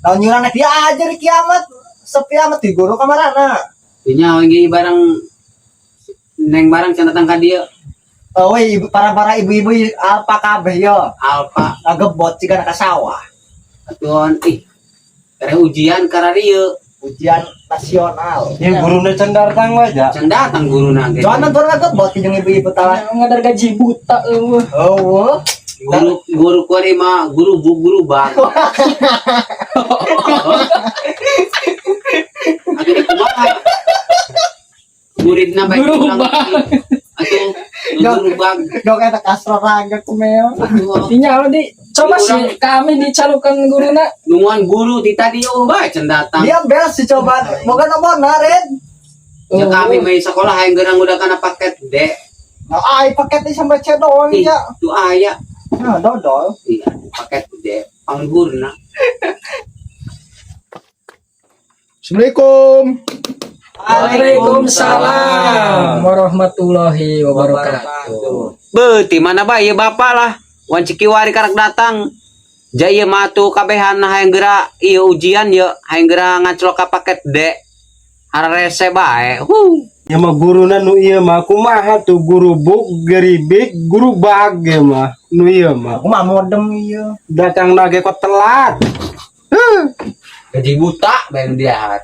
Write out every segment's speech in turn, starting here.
Lawan nyurang dia aja di kiamat. Sepi amat di guru kamarana. Nya ge barang neng barang can datang ka dieu. Oh, weh, ibu, para para ibu-ibu apa kabeh yo. Alpa. Ngagebot siga ka sawah. Atuan ih. Tere ujian kararieu. Ujian nasional. Ya guruna can datang aja. Can datang guruna ge. Cuman tuh ngagebot jeung ibu-ibu talah. Ngadar gaji buta eueuh. Oh, Guru guru kuari mah guru bu guru bang. Atuh dek kumaha? Muridna bae Guru kurang. bang. Atuh guru bang. Dok eta kasro raga kumeo. Atuh Nya di coba sih kami dicalukan guruna. Nungguan guru di tadi oh bae can datang. Dia bel sih coba. Moga nomor narin. Ya kami main sekolah hayang gerang udah kana paket D. Nah, ai paket ini sampai C doang Ih, ya. tu aya. Nah, dodol. Iya, paket D panggurna. Assalamualaikum. Waalaikumsalam warahmatullahi wabarakatuh. Beuti mana bae ieu bapak lah. Wan cikiwari karak datang. Jaya mah tuh kabehan hayang geura ieu ujian ye hayang geura ngaclok ka paket D. Hararese bae. Huh. Ya mah guruna nu ieu mah kumaha tuh guru buk geribik guru bag ge mah nu ieu mah. Aku mah modem ieu. Datang nage kok telat. Gaji buta bae nu dia.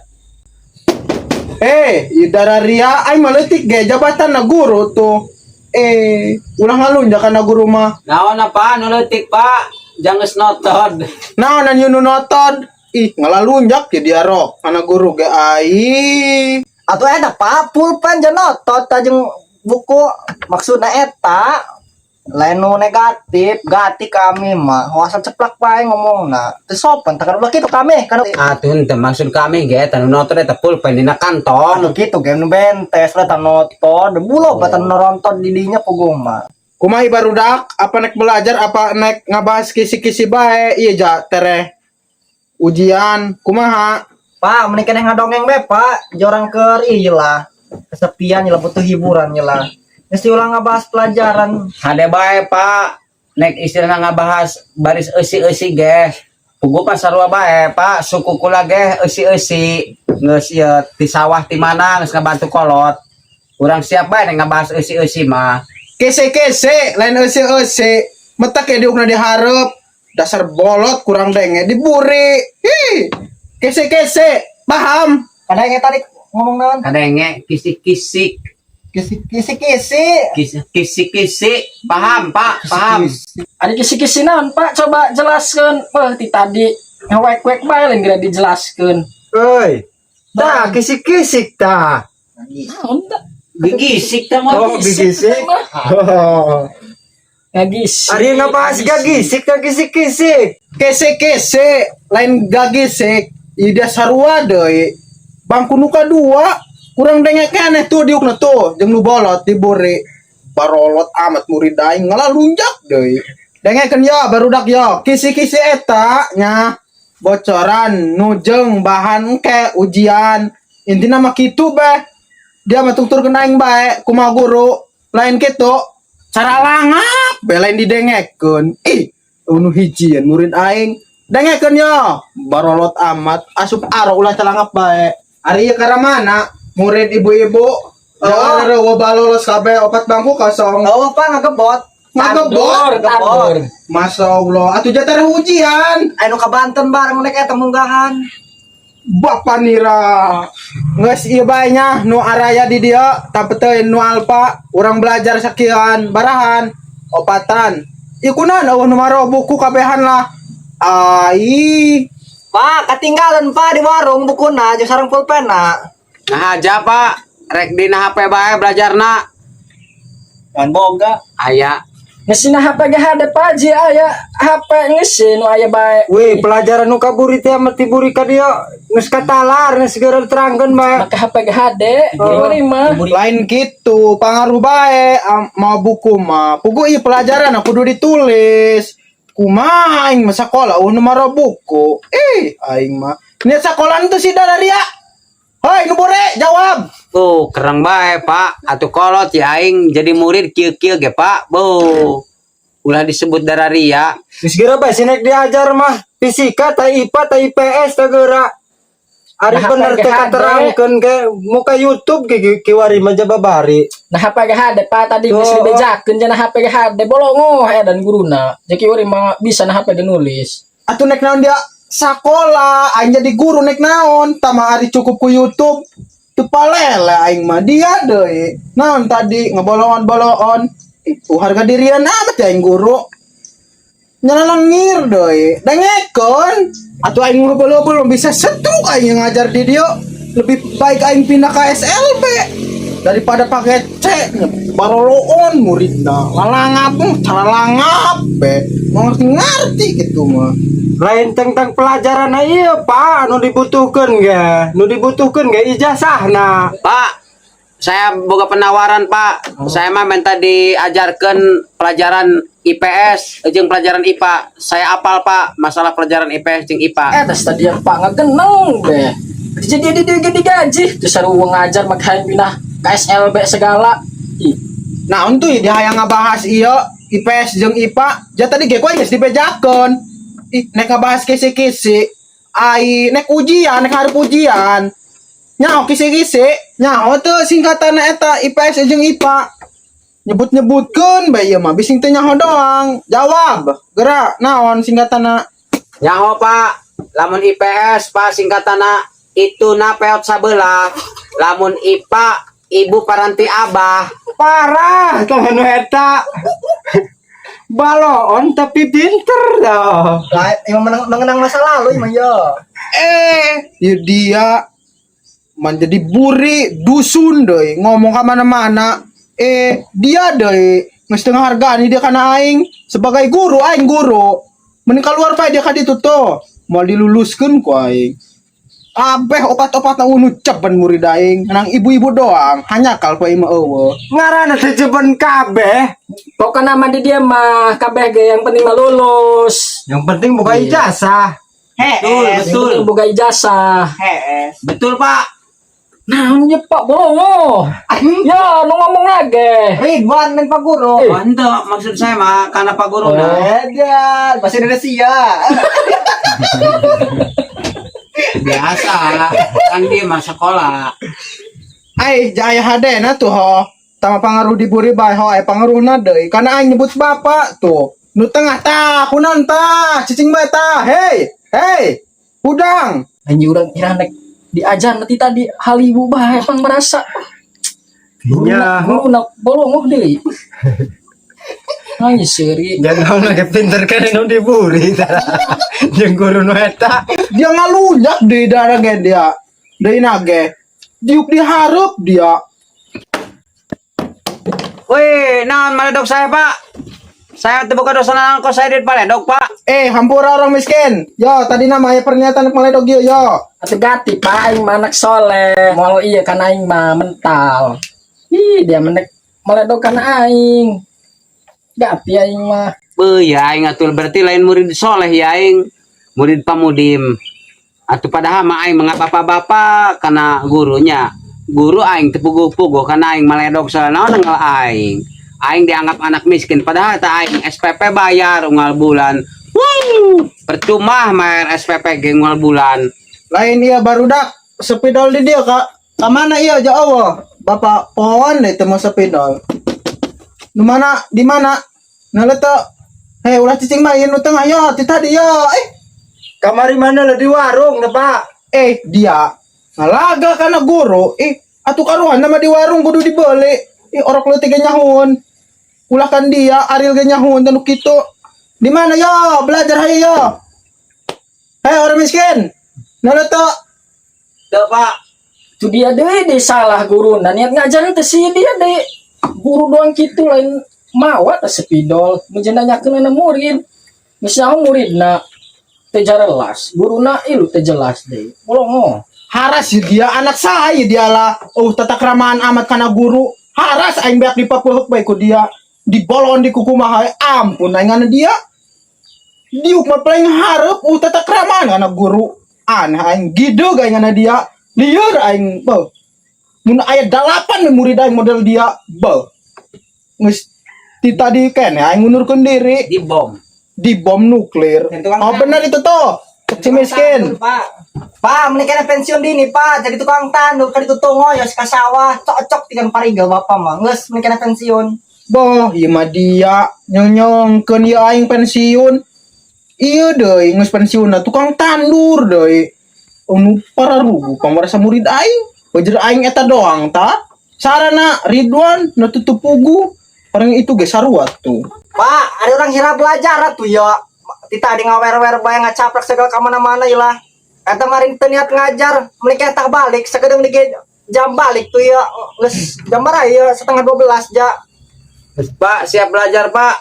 Eh, idara ria aing mah leutik ge jabatan na guru tuh. Eh, ulah ngalunjak kana guru mah. Naon apa nu leutik, Pak? Jangan noton. Naon anu nu noton? Ih, ngalalunjak jadi aro kana guru ge aing. Atuh eta Pak, pulpen jeung notot jeung buku maksudna eta lain nu negatif, gati kami mah. Wasan ceplak bae ngomongna. Teu sopan tah ulah kitu kami kan. Atuh henteu maksud kami ge eta nu noton eta pulpen dina kantong. Anu kitu ge nu bentes lah tah notot, bulo batan noronton di dinya puguh mah. Kumaha barudak, apa nek belajar apa nek ngabahas kisi-kisi bae? Iya ja tereh ujian kumaha? Pak, mending keneh ngadongeng be, Pak. Jorang keur ieu lah. Kesepian lah butuh hiburan lah. Geus ulah ngabahas pelajaran. Hade bae, Pak. Nek istilahna ngabahas baris eusi-eusi ge. Puguh pa sarua bae, Pak. Suku kula ge eusi-eusi. Geus ieu ti sawah ti mana geus ngabantu kolot. Urang siap bae nek ngabahas eusi-eusi mah. Kese-kese lain eusi-eusi. Metak ya diukna dihareup. Dasar bolot kurang denge diburi. Hi. Kese-kese, paham? Kadang tadi ngomong naon? Kadenge kisik-kisik. Kisi-kisi. Kisi-kisi. Paham, Pak? Paham. Ada kisi-kisi naon Pak? Coba jelaskan. Wah, ti tadi ngewek-wek bae lain geura dijelaskeun. Euy. Tah kisik-kisik tah. Naon tah? Gigisik tah mah. Oh, gigisik. Oh. Ngagisik. Ari ngabahas gagisik tah kisik-kisik. Kese-kese lain gagisik. Ida sarua deui. Bangku nu kadua kurang denge keneh tuh diukna tuh jeung nu bolot diburi. Barolot amat murid aing ngalalunjak deui. Dengekeun ya barudak ya. Kisi-kisi eta nya bocoran nu jeung bahan engke ujian. Intina mah kitu beh. Dia mah tungturkeun aing bae kumaha guru. Lain kitu cara langap bae lain didengekeun. Ih, nu hijieun murid aing. Dengekeun yo, barolot amat asup aro ulah calangap bae. Ari ieu mana? Murid ibu-ibu. Oh, oh, balolos kabeh opat bangku kosong. Oh, Pak ngagebot. Ngagebot. Tandur. Masya Allah, atuh jatah ujian. Anu ka Banten bareng nek eta munggahan. Bapak nira. Geus ieu bae nya nu araya di dieu tapeteuy nu alpa urang belajar sakian barahan opatan. Ieu kunaon eueuh nu maro buku kabehan lah. Ai, Pak, ketinggalan Pak di warung bukuna jeung sareng pulpenna. Nah aja, Pak. Rek dina HP bae belajarna. Kan boga. Aya. Ngesina HP ge hade Pak Ji aya HP ngeusin nu aya bae. Wih, pelajaran nu kaburi teh mah tiburi ka dieu geus katalar geus segera diterangkeun bae. Maka HP ge hade, diberi mah. Lain gitu, pangaruh bae mau buku mah. Pugu ieu pelajaran aku kudu ditulis. Kumaha aing mah sakola eueuh nu maro buku. Ih, aing mah. Niat sakola teu sida ria. Hoi, nu bore jawab. Oh, kereng bae, Pak. Atuh kolot ya aing jadi murid kieu-kieu ge, Pak. Bu. Ulah disebut dararia. Geus geura bae si nek diajar mah fisika ta IPA ta IPS ta geura. Ari Nah, bener apa teh ge katerangkeun ke muka YouTube ke kiwari mah babari. Nah HP ge hade Pak tadi geus Oh. dibejakeun cenah HP ge hade bolongo edan guruna. Jadi kiwari mah bisa nah HP ge nulis. Atuh nek naon dia sakola, aing jadi guru nek naon, tama ari cukup ku YouTube. Teu palele aing mah dia deui. Naon tadi ngebolongan-bolongan. Ih, harga dirian amat ya aing guru. Nyalalengir deui. Dengekeun. Atuh aing ngobrol-ngobrol bisa setruk aing yang ngajar di dia. Lebih baik aing pindah ke SLB daripada pakai C baroloon muridna lalangap cara langap be mau ngerti-ngerti gitu mah. Lain tentang pelajaran ieu Pak anu dibutuhkeun ge. Nu dibutuhkeun ge ijazahna. Pak, saya boga penawaran, Pak. Saya mah minta diajarkan pelajaran IPS jeung pelajaran IPA. Saya apal, Pak, masalah pelajaran IPS jeung IPA. Eh tas tadi yang Pak ngegeneng deh. Jadi dia dia digaji terus sarua ngajar mah hayang pindah ke SLB segala. Ih, Nah, untuk dia hayang ngabahas iya IPS jeung IPA, ja tadi ge ku aing geus dibejakeun. Ih, nek ngabahas kisi-kisi, ai nek ujian, nek hareup ujian. Nyaho kisi-kisi, nyaho teu singkatanna eta IPS jeung IPA. Nyebut-nyebutkeun bae ieu mah bising teu nyaho doang. Jawab, gerak naon singkatanna? Nyaho, Pak. Lamun IPS, Pak, singkatanna itu na peot sabelah. Lamun IPA ibu paranti abah. Parah tah nu eta. Baloon tapi pinter dah. Lah, emang mengenang masa lalu emang yo. Eh, ya dia menjadi buri dusun deh ngomong ke mana-mana. Eh, dia deh geus teu ngahargaan dia kana aing sebagai guru, aing guru. Mending keluar bae dia ka ditu tuh. Moal diluluskeun ku aing. Abeh opat-opat na unu ceban murid aing. Nang ibu-ibu doang, hanya kal ku aing mah eueuh. Ngaranna teh jeban kabeh. Pokoknya mah di dia mah kabeh ge yang penting mah lulus. Yang penting boga ijazah. Betul, Yang betul. penting boga ijazah. Betul, Pak. Nah, nya Pak bolongo. Ya, nu ngomong lagi. Ridwan men Pak Guru. Oh, ente, maksud saya mah karena Pak Guru nah. Edan, bahasa Indonesia. Biasa kan dia mah sekolah. Ai jaya hadena tuh ho. Tama pangaruh di buri bae ho ai pangaruhna deui. Karena aing nyebut bapak tuh. Nu tengah tah, kunaon tah, cicing bae tah. Hei, hei. Udang. Anjir urang kira nek diajar nanti tadi halibu bae pang merasa. Ya, Guru bolongo deui. Anjir seuri. Jangan lagi pinter kan nu diburi tah. Jeung guru nu eta. Dia ngalunjak di darah ge dia. Deui nage. Diuk dihareup dia. Wih, naon maledog saya, Pak? Saya teu boga dosa naon kok saya di paledog, Pak. Eh, hampura orang miskin. Yo, tadi namanya pernyataan maledog ieu yo. Atuh gati Pak aing mah anak soleh. Moal iya kan aing mah mental. Ih, dia menek meledog kana aing. Gati aing mah. Beuh, ya aing atuh berarti lain murid soleh ya aing. Murid pamudim. Atuh padahal mah aing mangga bapak-bapak karena gurunya. Guru aing teu puguh-puguh karena aing maledog soalna naon enggal aing. Aing dianggap anak miskin padahal tak aing SPP bayar unggal bulan. Wuh, percuma bayar SPP ge unggal bulan. Lain iya barudak sepidol di dia kak. Ka mana iya ja Allah? Bapak pohon deh temu sepidol. Nu mana? Di mana? Nah letak. Hei, ulah cicing mah ieu nu tengah yo, ti tadi yo. Eh, Kamari mana lah di warung dah, Pak. Eh dia ngalaga kana guru. Eh, atuh karuhan nama di warung kudu dibeli. Eh, orok leutik ge nyahun. Ulah kan dia, Ariel ge nyahun tanu kitu. Di mana yo? Belajar hayo yo. Hei, orang miskin. Nah letak. Tuh, Pak. Itu dia deh, deh salah guru. Nah, niat ngajar teh si dia deh. Guru doang gitu lain mawa teh sepidol. Mun nanyakeun na murid. Misalnya muridna teu jelas, guruna ilu teu jelas deh. Bolongo. Haras ya dia anak saya dia lah. Oh, tata kramaan amat kana guru. Haras aing beak dipapeheuk bae ku dia. Dibolon di kuku mah ampun aing ngana dia. Diuk mah paling hareup oh tata kramaan kana guru. Aneh aing gideg aing ngana dia. Lieur aing beuh. Mun aya dalapan we murid aing model dia beuh. Geus Ti tadi keneh aing ngundurkeun diri. Di bom. Di bom nuklir. Jadi tukang Oh, benar itu tuh. Si miskin. Pak. Pak, mending pensiun dini, Pak. Jadi tukang tandur, kali itu ngoyos ka sawah, cocok dengan parigal bapak mah. Geus mending pensiun. Boh, ieu mah dia nyonyongkeun ieu aing pensiun. Iya deui, geus pensiun tukang tandur deui. Anu pararugu pamarasa murid aing. Wajar aing eta doang ta. Sarana Ridwan nu tutup pugu. Orang itu ge sarua tuh. Pak, ada orang hira belajar atuh ya. Kita di ngawer-wer bae, ngacaprak segala ka mana-mana ilah. Eta maring teu niat ngajar, mending tah balik sakedeung di jam balik tuh ya. Geus jam berapa ya? 11.30 ja. Pak, siap belajar, Pak.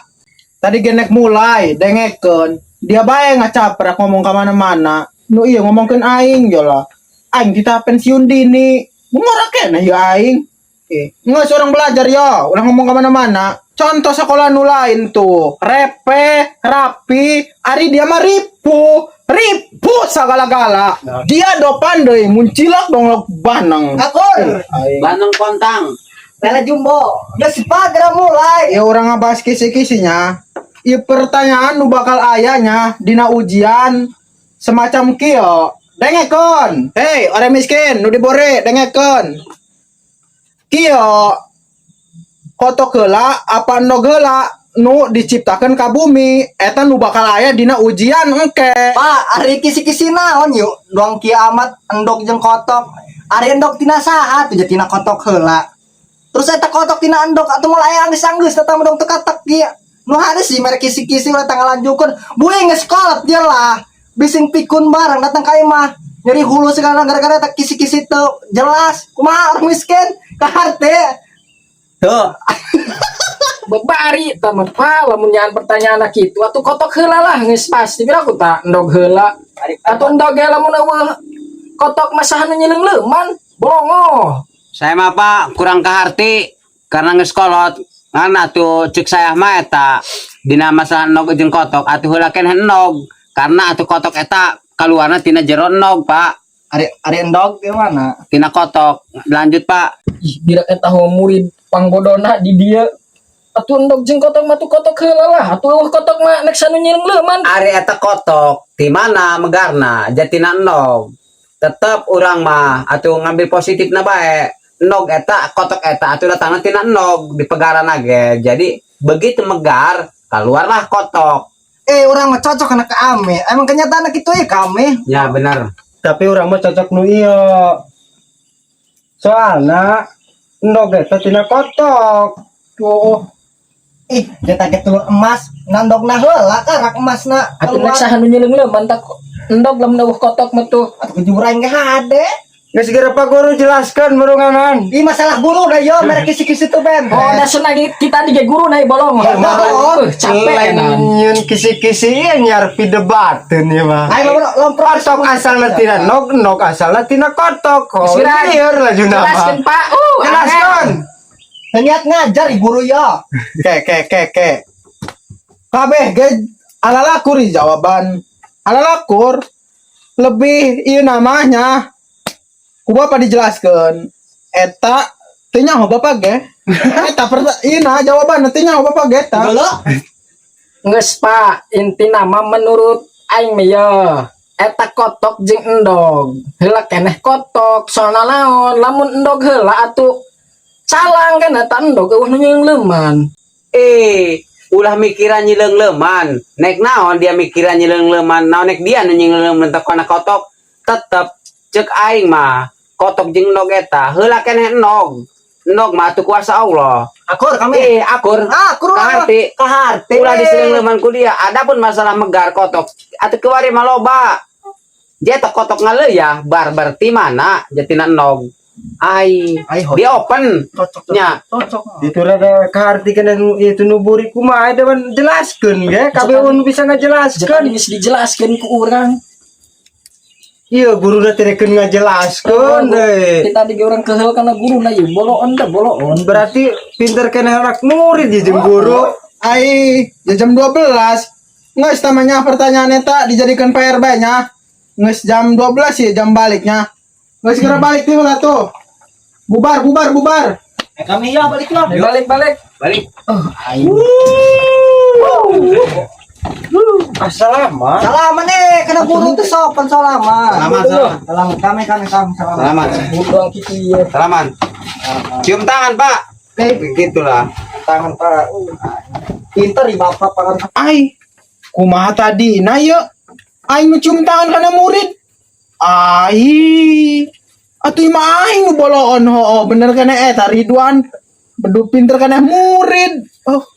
Tadi genek mulai dengekeun. Dia bae ngacaprak ngomong ka mana-mana. Nu iya ngomongkeun aing jolah. Aing kita pensiun dini. Ngora keneh ya aing. Eh, nggak seorang belajar ya, ulah ngomong ke mana-mana. Contoh sekolah nu lain tuh, repe, rapi, ari dia mah ripu, ripu segala-gala. Dia dopan deui, muncilak dong lok baneng. Akur. Aing. Bandung kontang. Lele jumbo. Geus, Pak, geura mulai. Ya orang ngabahas kisi-kisinya. Iya, pertanyaan nu bakal ayahnya dina ujian semacam kieu. Dengekeun. Hei, orang miskin nu dibore, dengekeun. Kieu, kotok heula apa endog heula nu diciptakan ka bumi? Eta nu bakal aya dina ujian engke. Pak, ari kisi-kisi naon yuk? Doang kieu amat endog jeung kotok. Ari endog tina saha tuh tina kotok heula? Terus eta kotok tina endog atuh mulai anggeus-anggeus teteh mah dong teka teki. Nu harus sih mere kisi-kisi ulah tanggal lanjutkeun. Buing geus kolot dia lah. Bising pikun barang datang ka imah. Nyeri hulu segala gara-gara eta kisi-kisi teu jelas. Kumaha orang miskin? Kaharte. Tuh. Bebari teman, Pak, lamun nyaan pertanyaan kitu atuh kotok heula lah, geus pasti pira aku tak endog heula. Atuh endog ge lamun euweuh kotok mah saha nu nyileung-leuman bongo. Saya mah, Pak, kurang kaharti karena geus kolot. Ngan atuh cek saya mah eta dina masalah endog jeung kotok atuh heula keneh endog karena atuh kotok eta kaluarna tina jero endog, Pak. Ari ari endog gimana? Tina kotok. Lanjut, Pak. Ih, bila eta murid pangbodona di dieu. Atuh endog jeung kotok mah tuh kotok heula lah, atuh euweuh kotok mah nek sanu nyileung-leuman. Ari eta kotok di mana megarna jatina endog. Tetep urang mah atuh ngambil positif na bae. Endog eta, kotok eta atuh datangna tina endog di pegaran ge. Jadi begitu megar keluarlah kotok. Eh, orang mah cocok anak ke ame. Emang kenyataan gitu ya kami. Ya benar. Tapi urang mah cocok nu ieu. Soalna endog eta tina kotok. Oh. Ih, dia target telur emas, nandogna heula karak emasna. Atuh nek saha nu nyileung-leuman tak endog lamun euweuh kotok mah tuh. Atuh kejurang ge hade. Geus segera Pak Guru jelaskan murunganan. Ih, masalah guru dah yo, merek kisi-kisi tuh ben. Oh, da lagi kita di guru naik bolong. Oh, Capek Lain enan. nyieun kisi-kisi nyar pidebateun ieu mah. Ayo lomprok. Kotok asalna tina nog, nog asalna tina kotok. Oh, Segera. lieur laju nama. Jelaskan, Pak. Jelaskan. Niat ngajar guru ya. Ke ke ke ke. Kabeh ge alalakur ieu jawaban. Alalakur lebih ieu namanya. Ku bapak dijelaskeun. Eta teu nyaho bapak ge. Eta ieu nah jawaban teu nyaho bapak ge eta. Dulu. Geus, Pak, inti nama menurut aing mah ye. Eta kotok jeung endog. Heula keneh kotok, soalna naon? Lamun endog heula atuh calang kan eta endog euweuh nu nyileung-leuman. Eh, ulah mikiran nyileung-leuman. Nek naon dia mikiran nyileung-leuman, naon nek dia nu nyileung-leuman teh kana kotok, tetep cek aing mah kotok jeung endog eta heula keneh endog. Endog mah atuh kuasa Allah. Akur kami. Eh, akur. Akur. Kaharti. Kaharti. Ulah diseung-leuman ku dia. Adapun masalah megar kotok, atuh kiwari mah loba. Dia tok kotok ngaleuya barbar ti mana jatina endog. Ai, Ai, di open. Cocok. Nya. Cocok. Itu rada kaharti kana nu itu nu buri kumaha da jelaskeun ge kabeh nu bisa ngajelaskeun. Jadi geus dijelaskeun ku urang. Iya, guru teh rekeun ngajelaskeun deui. Kita di urang keheul kana guru na ieu boloon da boloon. Berarti pinter keneh anak murid ya jeung guru. Ai, ya jam 12. Nges tamanya pertanyaan eta dijadikan PR bae nya. Nges jam 12 ya jam baliknya. Nges segera balik nih lah tuh. Bubar, bubar, bubar. Eh, kami ya balik lah. Balik balik. Balik. Oh, aing. Assalamualaikum. Salaman eh, kana guru teh sopan salaman. Salaman, salaman. Salam kami kami kami salaman. Salaman. Guru doang kitu ieu. Salaman. Cium tangan, Pak. Eh, Begitulah. tangan Pak. Pinter di bapak pangan. Ai, kumaha tadi? Nah ye, aing nu cium tangan kana murid. Ai, atuh mah aing nu boloon hoo, bener kana eta Ridwan. Bedu pinter kana murid. Oh.